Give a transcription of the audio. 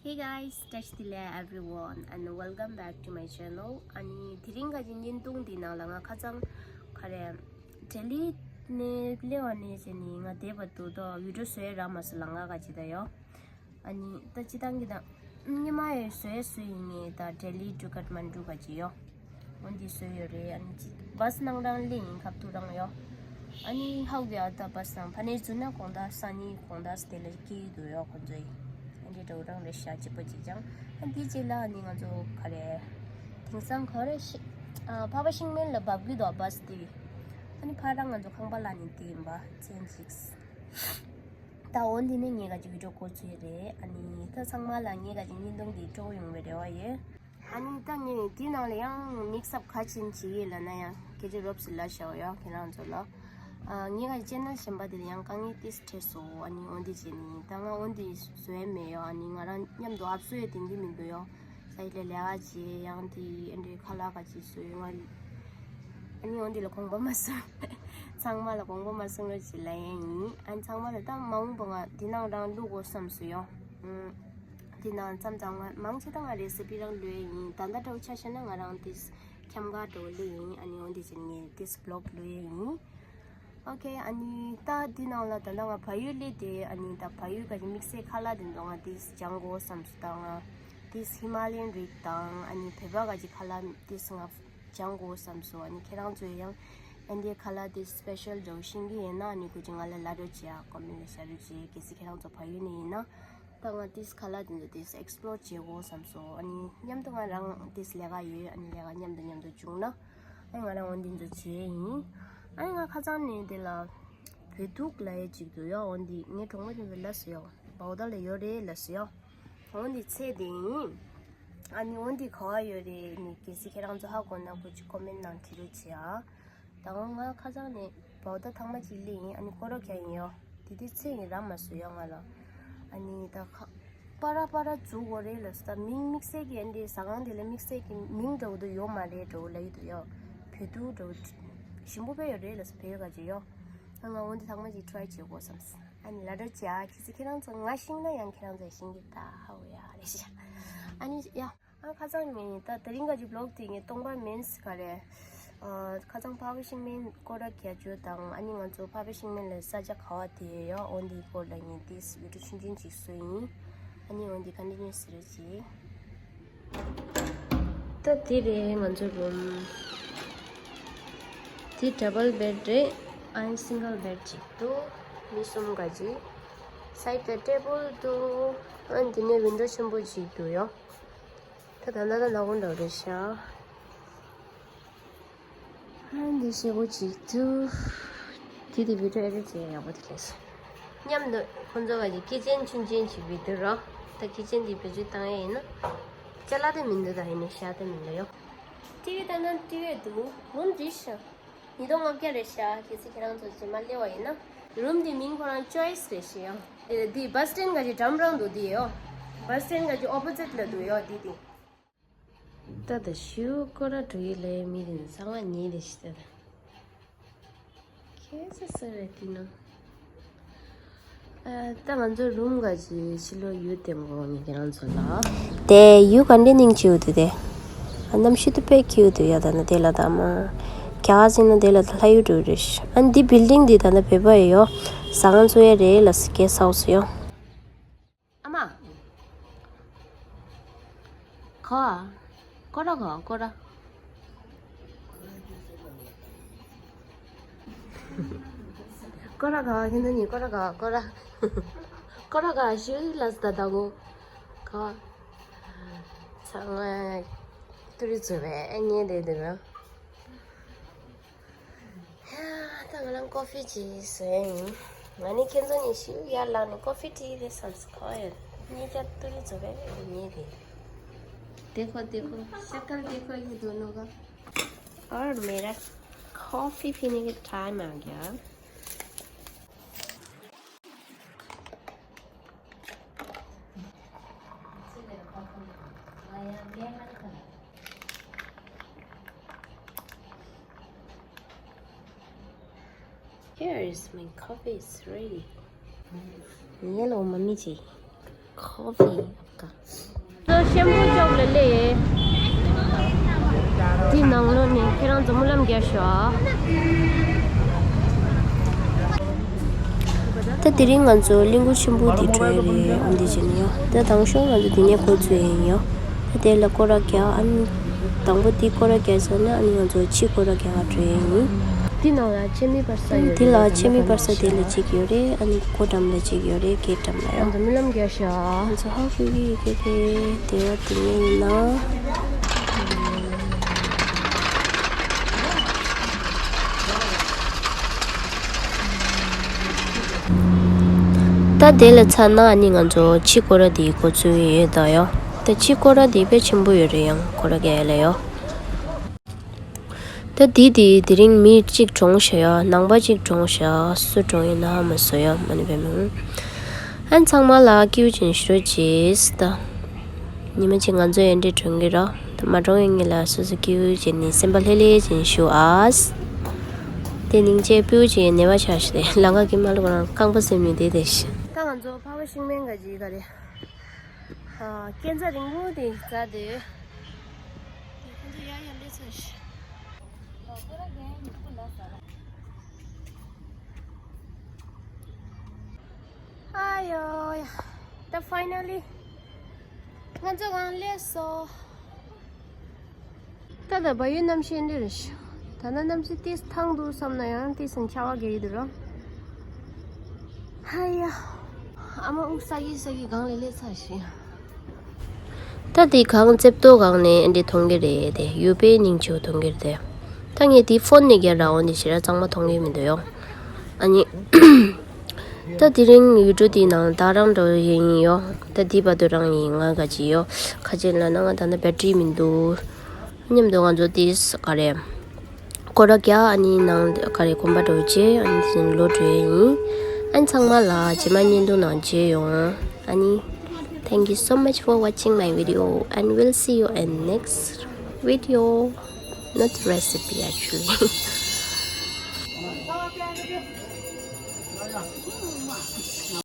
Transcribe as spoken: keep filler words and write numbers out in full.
Hey guys, བཀྲ་ཤིས་བདེ་ལེགས་everyone and welcome back to my channel. ཨ་ནི་དེ་རིང་ག་ཅིག་བརྙན་ཐུང་འདི་ནང་ལ་ང་ཁ་སང་ག་རེ་ལྡི་ལི་ནས་སླེབས་པ་ནས་བྱས་ནས་ང་བསྡད་པ་འདུག་ཏོ། བི་ཌིའོ་བཟོ་ཡས་རག་མ་སོང་ལ། ང་ག་ཅིག་ད་ཡོ། ཨ་ནི་ད་སྤྱིར་བཏང་གི་ད་སྔོན་མ་ཡི་བཟོ་ཡས་བཟོས་ཡིན་ངེས། ད་ལྡི་ལི་ཊུ་ཀ་ཐ་མན་ཌུ་ག་ཅིག་ཡོ། འོ་འདི་བཟོས་ཡོད་རེད། ཨ་ནི་ཅི་བཱས་ནང་རང་སླེབས་ཡིན། ཁབ་ཏུ་རང་ཡོ། ཨ་ནི་ཧའུ་གི་ཨ་ད་བཱས་ནང་ཕ་ནས་འཛུལ་ན་དགོང་དག་སང་ཉིན་དགོང་དག་དེ་ལ་སྐྱེལ་གྱི་འདུག་ཡོ། ཁོང་ཚོ་ཡིས་ཨ་འདི་འདྲ་བོ་རང་རེད་ཤག་ཅིག་པོ་ཅིག་ཅང་། ཨ་འདི་ཅིག་ལ་ཨ་ནི་ང་ཚོ་ག་རེ་དེང་སང་ག་རེ་ཤི་ཨ་འཕགས་པ་ཤིང་སྨན་ལ་འབབ་གི་འདུག་བཱས་དེ། ཨ་ནི་ཕར་རང་ང་ཚོ་ཁང་པ་ལ་ནི་དེ་ཡིན་པ་མཚན་ཅིག་ད་འོ་འདི་ནས་ངས་ག་ཅིག་བི་ཌིའོ་འགོ་ཚུགས་རེད། ཨ་ནི་ད་ཚང་མ་ལ་ངས་ག་ཅིག་བརྙན་ཐུང་འདི་སྤྲོ་པོ་ཡོང་བའི་རེ་བ་ཡོད། ཨ་ནི་ད་ངས་འདི་ནང་ལ་ཡང་མིག་སབ་ག་ཅིག་བྱེད་ཀྱི་ལབ་ན་ཡང་སྐད་ཆ་རོབ་ཙམ་ལབ་བཞག་ཡོ་ཁྱེད་རང་ཚོ་ལ། ཨ་ངས་ག་ཅིག་ཅེ་ནལ་གཞན་པ་དེ་ལ་ཡང་དཀའ་ངལ་ཏིས་འཕྲད་སོང་། ཨ་ནི་འོ་འདི་བྱས་ནི་ད་ང་འོ་འདི་བཟོ་ཡས་མེད་ཡོ། ཨ་ནི་ང་རང་མཉམ་དུ་ཨབ་བཟོ་ཡས་དེང་གི་མི་འདུག་ཡོ། ས་ཡི་ལས་ལས་ཀ་བྱེད་ཡང་དེ་ཨ་འདྲའི་ཁ་ལག་ག་ཅིག་བཟོས་ང་། ཨ་ནི་འོ་འདི་ལ་དགོངས་པ་མ་ཚོམ། ཚང་མ་ལ་དགོངས་པ་མ་ཚོམ་རོགས་ཅིག་ལབ་ཡས་ཡིན། ཨ་ནི་ཚང་མ་ལ་ད་མ་འོངས་པ་ང་འདི་ནང་རང་བླུག་དགོས་བསམ་སོང་ཡོ། ཨུམ། འདི་ནང་མཚམས་མཚམས་ང་མང་ཆེ་ད་ང་རེ་སི་པི་རང་བླུག་ཡས་ཡིན། ད་ལྟ་འདྲ་བོ་ཆ་བཞག་ན་ང་རང་དེ་འཁྱམ་ག་འདྲ་བོ་བླུག་ཡིན། ཨ་ནི་འོ་འདི་བྱས་ནས་ངས་དེ་བི་ལོག་བླུག་ཡས་ཡིན། ཨོ་ཁེ། ཨ་ནི་ད་འདི་ནང་ལ་ད་ལྟ་ང་བལ་ཡུལ་སླེབས་ཏེ། ཨ་ནི་ད་བལ་ཡུལ་ག་ཅིག་དམིགས་བསལ་ཁ་ལག་དེ་ཚོ་ང་དེ་སྦྱང་དགོས་བསམ་སོང་། ད་ང་དེ་ཧི་མ་ལ་ཡན་རིགས་དང་ཨ་ནི་བོད་པ་ག་ཅིག་ཁ་ལག་དེ་ང་སྦྱང་དགོས་བསམ་སོང་། ཨ་ནི་ཁྱེད་རང་ཚོས་ཡང་ཨ་འདི་ཁ་ལག་དེ་སི་པེ་ཤལ་འདྲ་བོ་ཤེས་ཀྱི་ཡོད་ན་ཨ་ནི་ག་ཅིག་ང་ལ་ལབ་རོགས་བྱེད་ཨ། ཀོ་མེན་ཊི་ལ་བཞག་རོགས་བྱེད། གལ་སྲིད་ཁྱེད་རང་ཚོ་བལ་ཡུལ་ནས་ཡིན་ན། ད་ང་དེ་ཁ་ལག་དེ་ཚོ་དེ་ཨེག་སི་པི་ལོར་བྱེད་དགོས་བསམ་སོང་། ཨ་ནི་མཉམ་དུ་ང་རང་དེ་ལས་ཀ་ཡོད། ཨ་ནི་ལས་ཀ་མཉམ་དུ་མཉམ་དུ་བྱུང་ན། ཨ་ནི་ང་རང་འོ་འདི་ཚོ་བྱེད་ཡིན། ཨ་ནི་ང་ཁ་སང་ནས་དེ་ལ་བོད་ཐུག་ལབ་ཡས་ཅིག་འདུག་ཡོ། འོ་འདི་ངའི་གྲོགས་མོ་དེ་ཚོ་ལབ་སོང་ཡོ། བའོ་ཏ་ལ་ཡོད་རེད་ལབ་སོང་ཡོ། འོ་འདི་ཚད་དེ་ཡིན། ཨ་ནི་འོ་འདི་ག་བ་ཡོད་རེད། ནི་གལ་སྲིད་ཁྱེད་རང་ཚོ་ཧ་གོ་ན་གོ་ཅིག་ཀོ་མེན་ཊི་ནང་བྲིས་རོགས་བྱེད་ཨ། ད་ང་ཁ་སང་ནས་བའོ་ཏ་ཐང་མ་ཅིག་སླེབས་ཡིན། ཨ་ནི་ཀོ་ར་ག་ཡིན་ཡོ། དེ་དུས་ཚེ་ཡིན་རག་མ་སོང་ཡོ་ང་ལ། ཨ་ནི་ད་ཁ་པ་ར་པ་ར་འཛུགས་དགོས་རེད་ལབ་སོང་། ད་མིང་དམིགས་བསལ་གྱི་ཨ་འདི་ཟ་ཁང་དེ་ལ་དམིགས་བསལ་གྱི་མིང་འདྲ་བོ་དུ་ཡོད་མ་རེད་འདྲ་བོ་ལབ་ཡི་འདུག་ཡོ། བོད་ཐུག་འདྲ་བོ་ཞིམ་པོ་དཔེ་ཡོད་རེད་ལབ་སོང་། བོད་ག་ཅིག་ཡོ། ཨ་ང་འོ་འདི་ཐང་མ་ཅིག་ཊི་རའི་བྱེད་དགོས་བསམ་སོང་། ཨ་ནི་ལབ་རོགས་བྱེད་ཨ། གལ་སྲིད་ཁྱེད་རང་ཚོ་ང་ཤེས་ན་ཡང་ཁྱེད་རང་ཚོ་ཤེས་ཀྱི་ད་ཧ་འོ་ཡ་རེད་ཤག་ཨ་ནི་ཡ། ཨ་ཁ་སང་ངས་ད་དེ་རིང་ག་ཅིག་བི་ལོག་དེ་ངས་སྟོང་པ་མིན་ག་རེ། ཨ་ཁ་སང་འཕགས་པ་ཤིང་སྨན་སྐོར་ར་རྒྱག་རྒྱུ་དང་། ཨ་ནི་ང་ཚོ་འཕགས་པ་ཤིང་སྨན་ལ་ས་ཆ་ག་བ་དེ་ཡོད་ཡ། འོ་འདི་སྐོར་ལ་ངས་དེ་བི་ཌིའོ་ཆུང་ཆུང་ཅིག་བཟོས་ཡིན། ཨ་ནི་འོ་འདི་ཀོན་ཊི་ནིའུ་ཟེར་ར་ཅིག་ད་དེ་རེད་ང་ཚོ་རུམ། དེ་ཌབ་བལ་བེཌ་རེད། ཨ་ནི་སིང་གལ་བེཌ་ཅིག་འདུག་མི་གསུམ་ག་ཅིག་སའིཌ་ལ་ཊེ་བལ་འདུག་ཨ་ནི་དེ་ནས་ཝིན་ཌོ་ཆེན་པོ་ཅིག་འདུག་ཡོ། ད་ད་ད་ད་ལོག་འགྲོ་རེད་ཤག་ཨ་འདི་ཞེ་པོ་ཅིག་འདུག་དེ་དེ་བི་ཌིའོ་ཨེ་ཌིཊ་བྱེད་ཡག་པོ་དེ་ལས་སོང་། མཉམ་དུ་ཁོང་ཚོ་ག་ཅིག་ཀི་ཅན་ཆུང་ཆུང་ཅིག་བི་འདུག་རོ། ད་ཀི་ཅན་དེ་བེད་སྤྱོད་བཏང་ཡ་ཡིན་ན། ཅ་ལག་དེ་མི་འདུག་ད་ཡིན་ནའི་ཤ་དེ་མི་འདུག་ཡོ། ཊི་ཝི་ལྟ་ན་ཊི་ཝི་འདུག་རུམ་འདི་ཤག་ཉིས་སྟོང་ལྔ་བརྒྱ་རེད་ཤག་གལ་སྲིད་ཁྱེད་རང་ཚོ་རྗེས་མ་སླེབས་པ་ཡིན་ན། རུམ་འདི་མིང་ཁོ་རང་ཅོའི་སི་རེད་ཤག་ཡ། འདི་འདི་བྷ་སི་སི་ཊེན་ག་ཅིག་འགྲམ་རང་འདུག་འདི་ཡོ། བྷ་སི་སི་ཊེན་ག་ཅིག་ཨོ་པོ་ཟིཊ་ལ་འདུག་ཡོ་འདི་འདི། ད་ད་ཞུ་ཀོ་ར་འགྲོ་ཡི་ལས་མི་རིན་ཚང་མ་ཉེ་རེད་ཤི་ད་ད། ཁྱེད་ཚོ་སུ་རེད་དེ་ན། ཨ་ད་ང་ཚོ་རུམ་ག་ཅིག་ཕྱི་ལོགས་ཡུལ་དེ་མགོ་ནས་ཁྱེད་རང་ཚོ་ལ། དེ་ཡུལ་ག་འདྲའི་སྙིང་རྗེ་པོ་འདུག་དེ། ཨ་གནམ་གཤིས་དུ་དཔེ་སྐྱིད་པོ་འདུག་ཡ། ད་ནི་དེ་ལ་ད་མ། རྒྱ་གར་ཟིན་ན་དེ་ལ་ད་ལྷ་ཡུལ་འགྲོ་རེད་ཤི། ཨ་འདི་བིལ་ཌིང་འདི་ད་ནི་བོད་པ་ཡི་ཡོ། ཟ་ཁང་བཟོ་ཡ་རེད་ལ་སི་གེ་སི་ཧའུ་སི་ཡོ། ཨ་མ། ག་བ། ཀོ་ར་ག་བ་ཀོ་ར། ཀོ་ར་ག་བ་ཁྱེད་ཚོ་གཉིས་ཀོ་ར་ག་བ་ཀོ་ར། ཀོ་ར་ག་བ་ཞུ་ལ་ས་ད་ད་གོ་ག་བ། ཚང་མ་ཏུ་རི་ཚོ་བས་ཨེ་ཉེ་དེ་དེ་བས། ད་ང་རང་ཀོ་ཧྥི་ཅིག་བཟོས་ཡིན། ང་ནི་ཁྱེད་ཚོ་གཉིས་ཤིག་ཡར་ལངས་ནས་ཀོ་ཧྥི་ཊི་རེད་བསམ་སོང་། ག་བ་ཡོད། ངས་ཀྱང་ཏུ་རི་བཟོ་བས་ཉེ་དེ། देखो देखो शक्ल देखो ये दोनों का। और मेरा कॉफी पीने का टाइम आ गया। Here is my coffee, it's ready. Yellow mommy tea. Coffee. ཚོ་ཤམ་བུ་ཅོག་ལ་སླེབས། དེའི་ནང་ལོགས་ནས་ཁྱེད་རང་ཚོ་སྨོན་ལམ་རྒྱག་ཤོག་ཨ། ད་དེ་རིང་ང་ཚོ་གླིང་སྐོར་ཆེན་པོ་འདི་བྲོས་རེད། ཨ་འདི་བྱས་ནས་ཡོ། ད་དང་ཤོག་ང་ཚོ་འདི་ནས་འགོ་བཙུགས་ཡིན་ཡོ། ད་དེ་ལ་སྐོར་ར་རྒྱག་ཨ་ནི་དང་པོ་འདི་སྐོར་ར་རྒྱག་ཚར་ན་ཨ་ནི་ང་ཚོ་ཕྱི་སྐོར་ར་རྒྱག་ག་འགྲོ་ཡིན། འདི་ནང་ལ་ཕྱེ་མའི་པར་ས་ཡོད་རེད། དེ་ལ་ཕྱེ་མའི་པར་ས་དེ་ལ་གཅིག་ཡོད་རེད། ཨ་ནི་སྒོ་འགྲམ་ལ་གཅིག་ཡོད་རེད། གེ་འགྲམ་ལ་ཡོ། ང་ཚོ་སྨོན་ལམ་རྒྱག་ཤག་ང་ཚོ་ཧ་གོ་གི་ཡོད་གི་རེད། དེ་བ་དེ་ནས་ཡིན་ན། ད་དེ་ལ་ཚར་ན་ཨ་ནི་ང་ཚོ་ཕྱི་སྐོར་ར་དེ་འགོ་བཙུགས་ཡོད་ད་ཡོ། ད་ཕྱི་སྐོར་ར་དེ་དཔེ་ཆེན་པོ་ཡོད་རེད། ཡང་སྐོར་ར་རྒྱག་ཡ་ལ་ཡོ། ད་དེ་དེ་དེ་རིང་མི་གཅིག་གྲོངས་ཤག་ཡ། ནང་པ་གཅིག་གྲོངས་ཤག་སུ་གྲོངས་ཡིན་ན་ཧ་མ་སོ་ཡ། མ་ནི་བེ་མི། ཨན་ཚང་མ་ལ་སྐྱིད་པོ་ཅིག་ཞུ་རོགས་གྱིས་ད། ཉི་མ་གཅིག་ང་ཚོ་ཡན་འདྲེ་གྲོངས་ཀྱི་ར། ད་མ་གྲོངས་ཡིན་ངེས་ལ་སོ་སོ་སྐྱིད་པོ་ཅིག་ནི་སེམས་པ་ལྷོད་ལྷོད་ཅིག་ཞུ་ཨ། དེ་ནིང་ཅེ་སྤུ་ཅིག་ནེ་བ་ཆ་ཞུ་དེ་ལང་ཀ་གི་མ་ལུ་ག་རང་རྐང་པ་སེམས་ནི་དེ་དེ་ཤི། ད་ང་ཚོ་ཕ་བ་ཤིང་མེན་ག་ཅིག་ག་རེ། ཨ། སྐས་འཛེག་རིང་པོ་དེ་འཛེགས་ཏེ། དེ་ཁོང་ཚོ་ཡར་ཡར་སླེབས་ཚར་ཤག་ཨ་ཡོ་ཡ། ད་ཕའི་ནལ་ལི་ང་ཚོ་གང་སླེབས་སོང་། ད་ལྟ་བལ་ཡུལ་གནམ་གཤིས་འདི་རེད་ཤག་ད་ལྟ་གནམ་གཤིས་ཏོག་ཙམ་ཐང་འདུག་བསམ་ན་ཡང་ཏོག་ཙམ་ཆར་པ་རྒྱག་གི་འདུག་ར། ཧ་ཡ། ཨ་མ་དབུགས་ས་གི་ས་གི་སྒང་ལ་སླེབས་ཚར་ཤག་ད་དེ་གངས་རྩེབ་ཏོ་སྒང་ནས་འདི་མཐོང་གི་རེད་དེ། ཡུ་པེ་ཉིང་ཆུ་མཐོང་གི་རེད་དེ། ད་ངས་དེ་ཕོན་ནས་རྒྱག་ར་འོང་དེ་ཞེ་དྲག་གཙང་མ་མཐོང་གི་མི་འདུག་ཡོ། ཨ་ནི། ད་དེ་རིང་ཡུལ་གྲུ་དེའི་ནང་ད་རང་འགྲོ་ཡིན་ཡོ། ད་དེ་བར་དུ་རང་ཡིན་ང་ག་ཅི་ཡོ། ཁ་ཆེན་ལ་ན་ང་ད་ནི་བེ་ཊི་རི་མི་འདུག་མཉམ་དུ་ང་ཚོ་དེ་ག་རེ། སྐོར་ར་རྒྱག་ཨ་ནི་ནང་ག་རེ་དགོན་པ་འགྲོ་རྗེས་ཨ་ནི་དེ་ལོག་འགྲོ་ཡ་ཡིན། ཨ་ནི་ཚང་མ་ལ་རྗེས་མ་བརྙན་ཐུང་ནང་མཇལ་ཡོང་། ཨ་ནི། Thank you so much for watching my video and we'll see you in next video. Not recipe actually.